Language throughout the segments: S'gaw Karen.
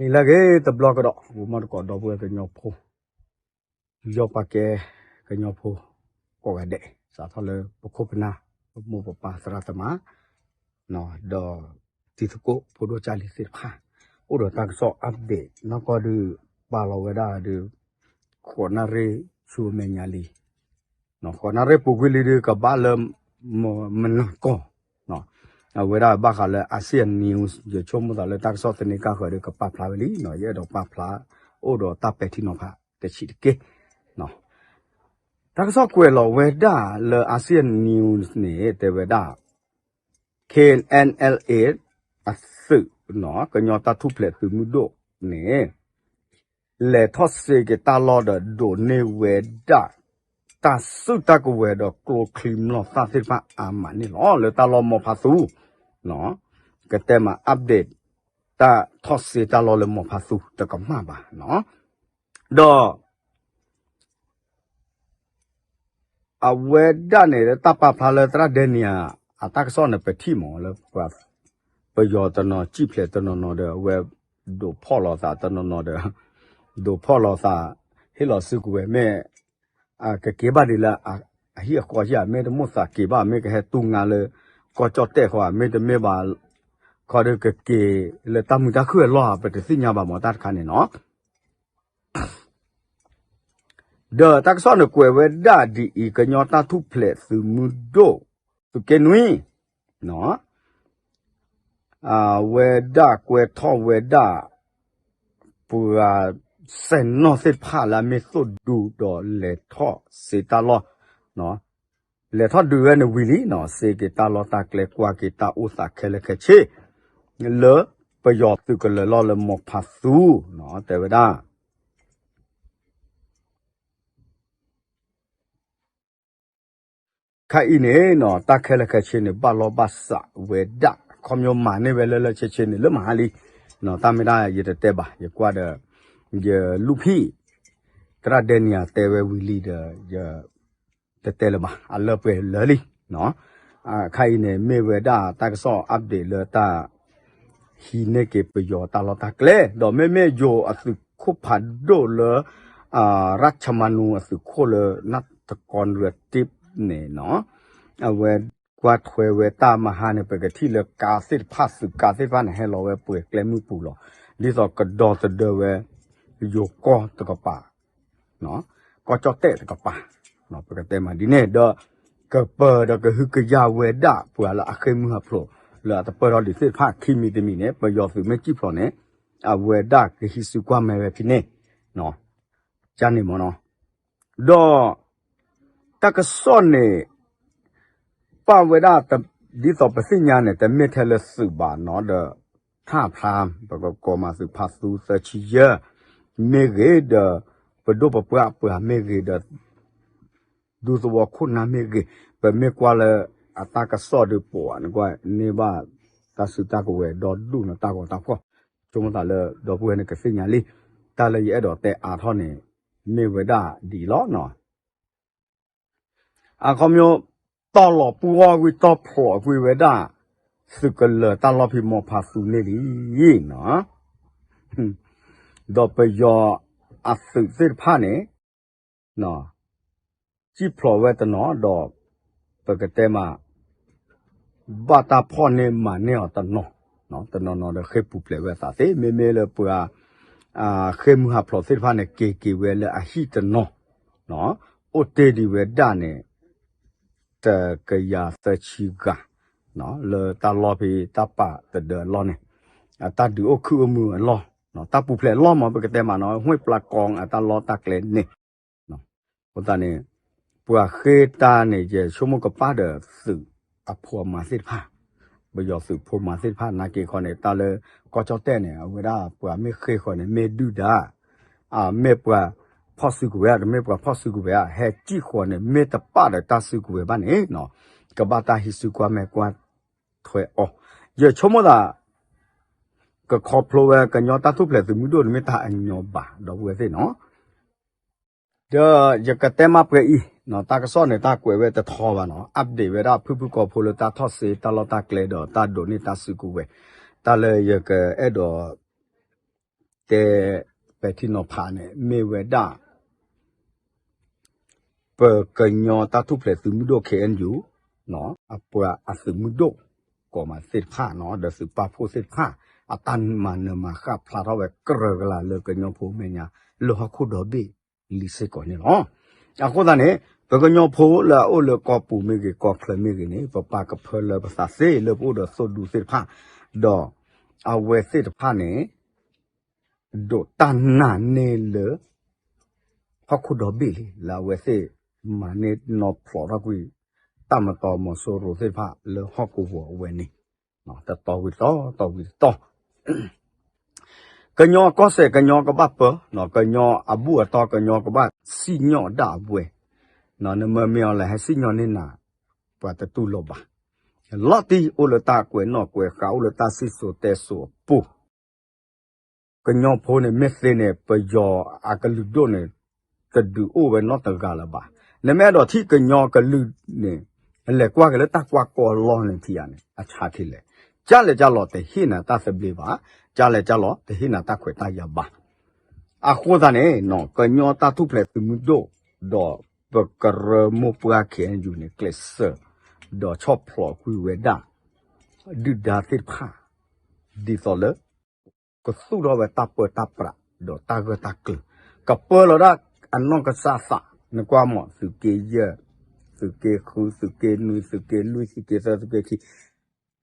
နံၤလၢအဂ့ၤတဘျီကဒီး ဂီၤမီတကိးဒီပုၢ်ဝဲၢ်ကညီဖိ ယီၢ်ပာ်ကဲကညီဖိ ကိးဂၤဒဲး စးထီၣ်လၢပခိၣ်ပနၢ် ပမိၢ်ပပၢ်သရၣ်သမါ ဒီးတံၤသကိးဖိဒိၣ်ကၢ်လံၤသ့ၣ်တဖၣ် အိၣ်ဒီးတၢ်ကစီၣ် update နီၢ်ကီၢ်ဒုး ပာ်လီၤဝဲဒၣ်ဒီး ဃိးနၣ်ရံၣ်ဆူအမဲာ်ညါလံ ဃိးနၣ်ရံၣ်ပူၤကွံာ်လံဒီး ကဘၣ်လၢမနၤကီၢ် အဝဲဒၣ်ဘၣ်ဃးလၢ Asia News ယဆိကမိၣ်သးလၢတၢ်ကစီၣ်သန့ကါဃၢၤဒီးကပာ်ဖျါဝဲလံ, ယအဲၣ်ဒိးပာ်ဖျါ အိၣ်ဒီးတၢ်ပဲာ်ထံနီၤဖးတဆံးတက့ၢ်. တၢ်ကစီၣ်ကွဲးလီၤဝဲဒၣ်လၢ Asia News န့ၣ် တဲဝဲဒၣ် K N L A အသုး ကညီတၢ်ထူၣ်ဖျဲးသုးမုၢ်ဒိၣ်န့ၣ် လဲၤထီၣ်စ့က့ၤတၢ်လီၢ်ဒီးဒိးန့ၢ်ဝဲဒၣ် တၢ်စုၣ်တၢ်ကဝဲၤဒီးကျိချံမျိာ်သၣ်သ့ၣ်တဖၣ်အါမးန့ၣ်လီၤ. လၢတၢ်လီၢ်မီၤဖးသူ ကတဲမး update တၢ်ထီၣ်စ့တၢ်လီၢ်လၢမီၤဖးသူတကမၣ်ဘၣ်. ဒီး အဝဲဒၣ်န့ၣ် တၢ်ပာ်ဖျါလၢသရၣ်ဒဲနံၤဧၤ အတၢ်ကစီၣ်န့ၣ် ပထံၣ်မးလၢ ပယီၤတနီၤ စံၣ်ဖျဲးတနီၤနီၤဒီး အဝဲဒိးဖီၣ်လိာ်သးတနီၤနီၤဒီး ဒိးဖီၣ်လိာ်သး ဟ့ၣ်လီၤစုကဝဲၤ မ့ၢ် ကက့ၤဘၣ်ဒ်လၢ အဟံၣ်အဃီဧါ, မ့ၢ်တမိၣ်သးက့ၤဘၣ်, မ့ၢ်ကဟဲတူၢ်ငါလၢ ကီၢ်ကၠီၣ်တဲၣ်ဃီဧါ, မ့ၢ်တမ့ၢ်ဘၣ် ခီဒီးကက့ၤလၢတၢ်မုာ်တၢ်ခုၣ်အလီၢ်ဧါ, ပတသ့ၣ်ညါဘၣ်မး တၢ်တခါန့ၣ်နီၤ. ဒီးတၢ်ကစီၣ်န့ၣ်ကွဲးဝဲဒၣ်ဒ်အံၤ, ကညီတၢ်ထူၣ်ဖျဲးသုးမုၢ်ဒိၣ် သုးက့နွံ အဝဲဒၣ်ကွဲထီၣ်ဝဲဒၣ် ပှၤစဲၣ်နီၣ်သ့ၣ်တဖၣ်လၢအမ့ၢ်သိၣ်ဒူဒီး လဲၤထီၣ်စ့တၢ်လီၢ်, လဲၤထီၣ်ဒုးဝဲန့ၣ်ဝံၤလံ, စ့က့ၤတၢ်လီၢ်တၢ်ကျဲ ကွၢ်က့ၤတၢ်အိၣ်သးခဲလၢာ်ခဲဆ့ လၢပယီၤသုးကလၢၤလီၢ်လၢမီၤဖးသူ တဲဝဲဒၣ် ခဲအံၤန့ၣ် တၢ်ခဲလၢာ်ခဲဆ့န့ၣ် ဘၣ်လီၢ်ဘၣ်စးဝဲဒၣ် ခီဖျိမၤန့ၢ်ဝဲလၢလၢဆ့ဆ့န့ၣ် လၢမဟါလံ, တၢ်မ့ၢ်ဒၣ်ယတတဲဘၣ်, ယကွၢ်ဒီး ယလူၢ်ဖံး သရၣ်ဒဲနံၤဧၤတဲဝဲဝံၤလံဒီး ယတတဲလၢၤဘၣ်, အလၢပှဲၤလၢာ်လံ. ခဲအံၤန့ၣ် မ့ၢ်ဝဲဒၣ်တၢ်ကစီၣ် update လၢတၢ် ဟံးန့ၢ်က့ၤပယီၤတၢ်လီၢ်တၢ်ကျဲ, ဒီးမ့မ့ၢ်ယိၤအသုးခိၣ်ဖးဒိၣ်လၢ ရၣ်ခၠမနူအသုးခိၣ်လၢ နၢ်တကီၢ်ရတ့ၣ်န့ၣ်နီၤ, အဝဲကွၢ်ထွဲဝဲတၢ်မဟါန့ၣ် ပကထံၣ်လၢကါသ့ၣ်တဖၣ် သုးကါသ့ၣ်တဖၣ်န့ၣ် ဟဲလီၤဝဲပှဲၤကျဲမုၢ်ပူၤလီၤ. ဒ်သိးကဒီသဒၢဝဲ ယိၤကီၢ်တကပၤ ကီၢ်ကၠီၣ်တဲၣ်တကပၤ, ပကတဲမးဒ်န့ၣ်ဒီး ကပၢၤဒီးကဟုကယာ်ဝဲဒၣ်ပှၤလၢအဃ့ၢ်မုၢ်ဟးဖျိး လၢအတပၢၢ်ထီၣ်ဒံးသ့ၣ်တဖၣ် ခံမံၤတမံၤန့ၣ် ပယီၤသုးမ့ၢ်စံၣ်ဖျိးန့ၣ် အဝဲဒၣ်ကဟံးစုကွၢ်မဲာ်ဝဲဖဲန့ၣ် ကန့ၣ်မ့ၢ်နီၤ, ဒီး တၢ်ကစီၣ်န့ၣ် ပာ်ဝဲဒၣ် ဒ်သိးပသ့ၣ်ညါန့ၣ် တမ့ၢ်ထဲလၢသုးဘၣ်နီၤဒီး ထၣ်ဖျါ ပကကိးမးသုးဖးသူသၢဆံယဲၢ် မ့ၢ်ဂ့ၤဒီး ပဒိၣ်ပပှၢ်ပှၤမ့ၢ်ဂ့ၤဒီး ဒူသဝီခိၣ်နၢ်မ့ၢ်ဂ့ၤ, ပမ့ၢ်ကွၢ်လၢအတၢ်ကစီၣ်ဒီးပိာ်နကွၢ်န့ၢ်ဘၣ် တၢ်စုတၢ်ကဝဲၤဒီဒူၣ်နီၤ တၢ်ဂီၤတၢ်ဖှီၣ်, ဆိကမိၣ်သးလၢဒီပုၢ်ဝဲၢ်န့ၣ်ကသ့ၣ်ညါလံ, တၢ်လၢယအဲၣ်ဒိးတဲအါထီၣ်န့ၣ် မ့ၢ်ဝဲဒၣ်ဒ်အံၤလီၤနီၤ. အခီပညီ တီၢ်လီၤပှီၢ်ကွံာ် တီၢ်ဖျိးကွံာ်ဝဲဒၣ် သုးကလၢၤတၢ်လီၢ်ဖဲမီၤဖးသူန့ၣ်လံနီၤ, ဒီးပယီၤအသုးသ့ၣ်တဖၣ်န့ၣ် စံၣ်ဖျိးဝဲတနီၤဒီး ပကတဲမး ဘၣ်တၢ်ဖီၣ်န့ၢ်မၤန့ၢ်အီၤတနီၤ, တနီၤနီၤဒီးဃ့ၢ်ပူၤဖျဲးဝဲအသးသ့, မ့မ့ၢ်လၢပှၤ ဃ့ၢ်မုၢ်ဟးဖျိးသ့ၣ်တဖၣ်န့ၣ် က့ၤက့ၤဝဲလၢအဟံၣ်တနီၤ, အိၣ်တ့ၢ်ဒံးဝဲဒၣ်န့ၣ် တကယၤသၢဆံဂၤ လၢတၢ်လီၢ်ဖဲတၢ်ပာ်သဒၢအလီၢ်န့ၣ်, အတၢ်ဒုးအိၣ်ခုၣ်အိၣ်မုာ်အလီၢ်, တၢ်ပူၤဖျဲးအလီၢ်မး ပကတဲမးနီၤ ဟွ့ၣ်ပျၢ်ကီအတၢ်လီၢ်တၢ်ကျဲန့ၣ် အဃိသတးန့ၣ် ပှၤဃ့ၢ်တၢ်န့ၣ် ယဆိကမိၣ်ကပၣ်ဒီးသုးအဖိအမါသ့ၣ်တဖၣ်, ပယီၤသုးဖိမါသ့ၣ်တဖၣ် နာ်က့ၤခီန့ၣ် တၢ်လၢကီၢ်ကၠီၣ်တဲၣ်န့ၣ် အဝဲဒၣ်ပှၤမ့ၢ်ဃ့ၢ်ဃီန့ၣ် မ့ၢ်ဒုၣ်ဒါ မ့ၢ်ပှၤဖီၣ်စုကဝဲၤဧါ တမ့ၢ်ပှၤဖီၣ်စုကဝဲၤဧါ ဟဲစံၣ်ဃီန့ၣ် မ့ၢ်တပာ်ဒီးတၢ်စုကဝဲၤဘၣ်န့ၣ် ကဘၣ်တၢ်ဟံးစုကွၢ်မဲာ်ကွၢ်ထွဲအီၤ, ယဆိကမိၣ်သး ကခီဖျိဝဲကညီတၢ်ထူၣ်ဖျဲးသုးမုၢ်ဒိၣ်န့ၣ် မ့ၢ်တၢ်အညီဘၣ် ဒီပုၢ်ဝဲၢ်သ့ၣ်နီၤ. ဒီးယကတဲမးပှဲၤအံၤ, တၢ်ကစီၣ်န့ၣ် တၢ်ကွဲးဝဲတထီဘၣ်နီၤ, update ဝဲဒၣ်ဖုၣ်ဖုၣ်ကိာ်ဖိလၢတၢ်ထီၣ်စ့တၢ်လီၢ်တၢ်ကျဲဒီးတၢ်ဒိးန့ၢ်တၢ်စုကဝဲၤ, တၢ်လၢယကအဲၣ်ဒိး တဲ ပဲာ်ထံနီၤဖးန့ၣ် မ့ၢ်ဝဲဒၣ် ပကညီတၢ်ထူၣ်ဖျဲးသုးမုၢ်ဒိၣ် ခ့ၣ်အဲၣ်ယူၣ် အပှၤအသုးမုၢ်ဒိၣ် ကိးမးသ့ၣ်တဖၣ်နီၤ ဒီးသုးပာ်ဖှိၣ်သ့ၣ်တဖၣ် အတၢ်မၤနၢၤမၤဃၣ်ဖျါထီၣ်ဝဲကြၢးကလာ်လၢကညီဖိမဲာ်ညါ လၢဟီၣ်ခိၣ်ဒီဘ့ၣ်လံစ့ၢ်ကီးန့ၣ်လီၤ. အဃိသတးန့ၣ် ပကညီဖိလၢအအိၣ်လၢကီၢ်ပူၤမ့ၢ်ဂ့ၤ ကီၢ်ချၢမ့ၢ်ဂ့ၤန့ၣ် ပပာ်ကဖၢလၢပသးသ့လၢပအိၣ်ဒီးသိၣ်ဒူသ့ၣ်တဖၣ် ဒီးအဝဲသ့ၣ်တဖၣ်န့ၣ် ဒိးတၢ်နာ်န့ၢ်လၢ ဟီၣ်ခိၣ်ဒီဘ့ၣ်လံ လၢအဝဲသ့ၣ်မၤန့ၢ်နီၤဖျိးထီၣ်ကွံာ် တၢ်မတီၤမီၤစိရိၤသ့ၣ်တဖၣ်လၢဟီၣ်ကဝီၤအဝဲန့ၣ် တတီၤဝံၤတတီၤ တတီၤဝံၤတတီၤ ကညီကီၢ်စဲၣ် ကညီကဘၣ်ပၢ ကညီအဘူၣ်အတီ ကညီကဘၣ်စံၣ်ညီၣ်ဒၣ်အ ဝဲ နမ့ၢ်မ့ၢ်အီၤလဲၣ် ဟဲစံၣ်ညီၣ်န့ၢ်နၤ ပှၤတတူၢ်လိာ်ဘၣ်. လီၤတံၢ်အိၣ်လၢတၢ်ကွဲးနီၣ်ကွဲးဃါ အိၣ်လၢတၢ်စံၣ်စိၤတဲစိၤအပူၤ ကညီဖိန့ၣ်မ့ၢ်သ့န့ၣ် ပယီၤအကလုာ်ဒိၣ်န့ၣ် တဒုးအိၣ်ဝဲနီတဂၤလၢၤဘၣ်. နမ့ၢ်အဲၣ်ဒိးထံၣ်ကညီကလုာ်န့ၣ် လဲၤကွၢ်က့ၤလၢတၢ်ကွၢ်ကီလီၢ်န့ၣ်ထံၣ်ဧါန့ၣ် အဆါခ့လဲၣ်. ကၢ်လဲၣ်ကၢ်လီၤတဟ့ၣ်နၤတၢ်သဘျ့ဘၣ်, ကၢ်လဲၣ်ကၢ်လီၤတဟ့ၣ်နၤတၢ်ခွဲးတၢ်ယာ်ဘၣ်. အဃိသတးန့ၣ် ကညီတၢ်ထူၣ်ဖျဲးသုးမုၢ်ဒိၣ် ဒီးပကရၢမိၢ်ပှၢ် ခ့ၣ်အဲၣ်ယူၣ်န့ၣ် ကျဲးစၢး ဒီးဆီၣ်ဖျိးကွံာ်ဝဲဒၣ် ဒုၣ်ဒါသ့ၣ်တဖၣ် ဒ်သိးလၢ ကသူၣ်ထီၣ်ဝဲတၢ်ပၢတၢ်ပြး ဒီးတၢ်ဂၢၢ်တၢ်ကျၢၤ ကပၢလီၤဒၣ်အနီၢ်ကစၢ်သး နကွၢ်မး သုးက့ယဲၢ်, သုးက့ဃု, သုးက့နွံ, သုးက့လွံၢ်, သုးက့သၢ, သုးက့ခံ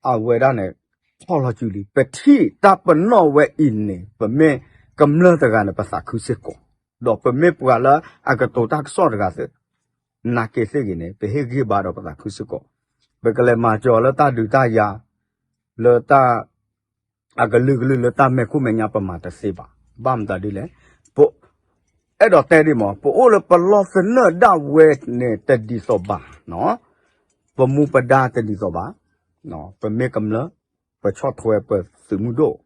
အဝဲဒၣ်န့ၣ် ထီၣ်လီၤစုလံ. ပထံၣ်တၢ်ပနီၣ်ဝဲအံၤန့ၣ် ပမ့ၢ်ကမျၢၢ်တဂၤန့ၣ် ပသးခုစ့ၢ်ကီး, ဒီးပမ့ၢ်ပှၤလၢအကတိၤတၢ်ကစီၣ်တဂၤသ့ၣ် နာ်က့ၤသ့ၣ်ဂ့ၤန့ၣ် ပဟ့ၣ်ဂံၢ်ဘါဒီးပသးခုစ့ၢ်ကီး, ပကလဲၤမၤစၢၤအီၤလၢတၢ်ဒုးတၢ်ယၤ လၢတၢ် အကလုာ်ကလုာ်လၢတၢ်မဲာ်ခိၣ်မဲာ်ညါ ပမၤတသ့ဘၣ်. ဘၣ်မတၤဒ်လဲၣ်, ပအဲၣ်ဒိးတဲဒ်မး ပအိၣ်လၢပလီၢ်သနၢၣ်ဒၣ်ဝဲန့ၣ် တဒ်သိးဘၣ်, ပမူပဒါတဒ်သိးဘၣ်, ပမ့ၢ်ကမျၢၢ် ပဆီၣ်ထွဲပသုးမုၢ်ဒိၣ်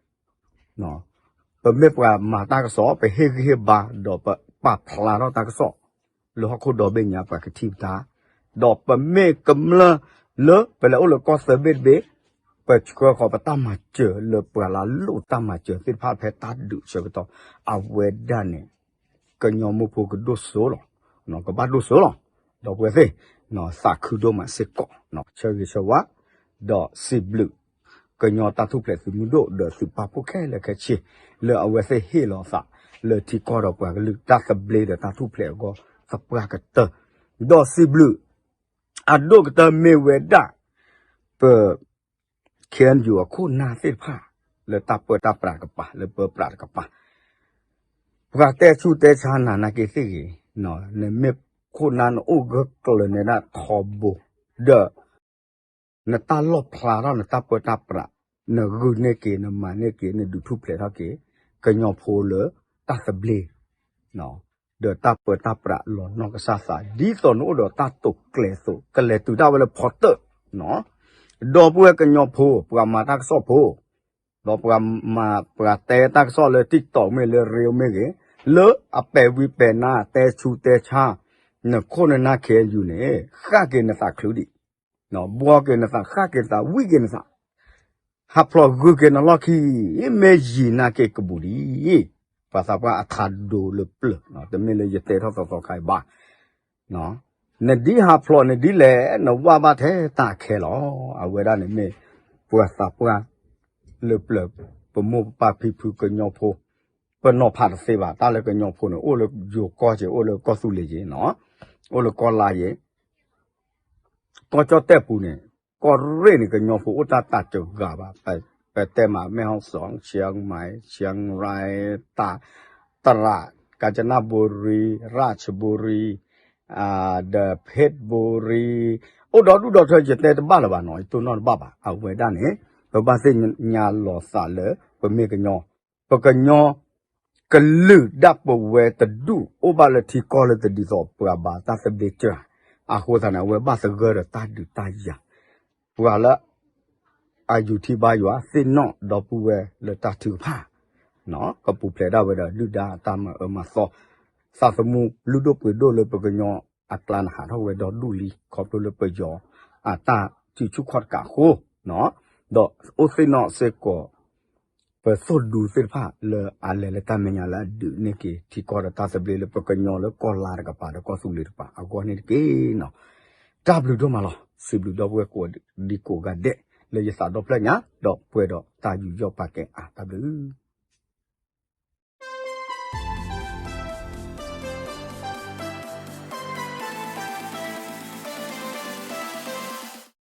ပမ့ၢ်ပှၤမၤတၢ်ကစီၣ် ပဟ့ၣ်ဂံၢ်ဟ့ၣ်ဘါ ဒီးပပာ်ဖျါထီၣ်တၢ်ကစီၣ် လၢဟီၣ်ခိၣ်ဒီဘ့ၣ်ညါပှၤကထံၣ်ပတၢ်, ဒီးပမ့ၢ်ကမျၢၢ်လၢပလဲၤအိၣ်လၢကီၢ်သၢဘ့ၣ်တဘ့ၣ်, ပဆှၢဃီၤပတၢ်မၤစၢၤလၢပှၤလၢအလိၣ်တၢ်မၤစၢၤသ့ၣ်တဖၣ်ဖဲတၢ်ဒုးအဆၢကတီၢ် အဝဲဒၣ်န့ၣ် ကညီမိၢ်ဖိကဒိၣ်စိလီၤ, ကဘၣ်ဒိၣ်စိလီၤ, ဒီပုၢ်ဝဲၢ်သ့ၣ် သးခုဒိၣ်မးစ့ၢ်ကီး ဆၢဂ့ၤဆၢဝါ ဒီးစံးဘျုး ကညီတၢ်ထူၣ်ဖျဲးသုးမုၢ်ဒိၣ် ဒီးသုးပာ်ဖှိၣ်ခဲလၢာ်ခဲဆ့ လၢအဝဲသ့ၣ်ဟ့ၣ်လီၤအသး လၢထံကီၢ်ဒီးပှၤကလုာ်တၢ်သဘျ့ဒီးတၢ်ထူၣ်ဖျဲးအဂီၢ် သပှၢ်ကတၢၢ်, ဒီးစံးဘျုး အဒိၣ်ကတၢၢ်မ့ၢ်ဝဲဒၣ် ပ ခ့ၣ်အဲၣ်ယူၣ်အခိၣ်နၢ်သ့ၣ်တဖၣ် လၢတၢ်ပၢတၢ်ပြးတကပၤ လၢပၢပြးတကပၤ ပှၤတဲဆူၣ်တဲဆါနၤနာ်က့ၤသ့ၣ်ဂ့ၤ, နမ့ၢ်ခိၣ်နၢ်နအိၣ်ဂၢၢ်ကျၢၤန့ၣ်ဒၣ်ထီဘိ, ဒီး နတၢ်လီၣ်ဖျါထီၣ်နတၢ်ပၢတၢ်ပြး, နဂုာ်န့ၢ်က့ၤ နမၤန့ၢ်က့ၤ နဒုးထူၣ်ဖျဲးထီၣ်က့ၤ ကညီဖိလၢတၢ်သဘျ့ ဒီးတၢ်ပၢတၢ်ပြးလီၤနီၢ်ကစၢ်သး ဒ်သိးနအိၣ်ဒီးတၢ်တိာ်ကျဲၤအသိး ကလဲၤတုၤဒၣ်ဝဲလၢဖီတၢၣ်, ဒီပုၢ်ဝဲၢ်ကညီဖိ ပှၤမၤတၢ်ကစီၣ်ဖိ, ဒီးပှၤမၤပှၤတဲတၢ်ကစီၣ်လၢ TikTok မ့ၢ်လၢ Reel မ့ၢ်ဂ့ၤ, လၢအပဲာ်ဝံၤပဲာ်နါတဲဆူၣ်တဲဆါ နခိၣ်နနၢ် ခ့ၣ်အဲၣ်ယူၣ်န့ၣ် ဃၣ်က့ၤနသးချုးဒံး, ဘှီက့ၤနသး ဃၣ်က့ၤနသး ဝံၣ်က့ၤနသး ဟးဖျိးဂုာ်က့ၤနလီၢ်ခံ, မ့ၢ်ယံၤနာ်က့ၤကဘူးဒံး, ပှၤသးပှၢ်အထးဒိးလၢပျၢၤ, တမ့ၢ်လၢယတဲထီၣ်သီသီခါအံၤဘၣ်, နဒ်ဟးဖျိးန့ၣ်ဒ်လဲၣ် နဝၢ်ဘၣ်ထဲတၢ်ခဲလီၤ, အဝဲဒၣ်န့ၣ်မ့ၢ် ပှၤသးပှၢ်လၢပျၢၤ ပမိၢ်ပပၢ်ဖံဖုကညီဖိ ပနီၤဖးတသ့ဘၣ်, တၢ်လၢကညီဖိန့ၣ် အိၣ်လၢယိၤကီၢ်က့ၤ အိၣ်လၢကီၢ်သူလ့ၤက့ၤ, အိၣ်လၢကီၢ်လါယ့ၤ ကီၢ်ကၠီၣ်တဲၣ်ပူၤန့ၣ် ကီၢ်ရ့ၣ်န့ၣ် ကညီဖိအိၣ်တၢ်တးစှၤဂၤဘၣ်, ပတဲမး แม่ฮ่องสอน เชียงใหม่ เชียงราย တၢ် ตราด กาญจนบุรี ราชบุรี ဒီး เพชรบุรี အိၣ်ဒီဒူၣ်ဒီထၢ ယတဲတဘၣ်လၢၤဘၣ်နီၤ, ယတိၢ်နီၣ်တဘၣ်ဘၣ်, အဝဲဒၣ်န့ၣ် ပဘၣ်သ့ၣ်ညါလီၤသးလၢ ပမ့ၢ်ကညီ ပကညီ ကလုာ်ဒၣ်ပဝဲတဒူၣ် အိၣ်ဘၣ်လၢထံကီၢ်လၢတဒ်သိးပှၤဘၣ် တၢ်သဘျ့စှၤ, အဃိသတးန့ၣ် အဝဲဘၣ်သဂၢၢ်ဒီးတၢ်ဒုးတၢ်ယၤ, ပှၤလၢ အယူၤထံဘါယွၤ သ့ၣ်နီၣ်ဒီပုၢ်ဝဲၢ်လၢတၢ်ထုကဖၣ်, ကပူၤဖျဲးဒၣ်ဝဲဒီးဒုၣ်ဒါအတၢ်မၤအၢမၤသီ, သးသမူလုၢ်ဒိၣ်ပှ့ၤဒိၣ်လၢပကညီအကျါန့ၣ် ဟးထီၣ်ဝဲဒီဒူၣ်လံ ခီဖျိလၢပယီၤအတၢ်စုဆူၣ်ခီၣ်တကးအဃိ, ဒီးအိၣ်သ့ၣ်နီၣ်စ့ၢ်ကီး ပသိၣ်ဒူသ့ၣ်တဖၣ်လၢအလဲၤလၢတၢ်မဲာ်ညါလၢအဒုးန့ၢ်က့ၤထံကီၢ်ဒီးတၢ်သဘျ့လၢပကညီလၢကီၢ်လါတကပၤဒီးကီၢ်သူလ့ၤတကပၤအဂီၢ်န့ၣ်တက့ၢ်နီၤ. တၢ်ဘျုးဒိၣ်မးလီၤ. စံးဘျုးဒီပုၢ်ဝဲၢ်ကိးဒံကိးဂၤဒဲး လၢယသးဒီဖျၢၣ်ညါ ဒီးပှဲၤဒီးတၢ်ယူးယီၣ်ပာ်ကဲအါ တၢ်ဘျုး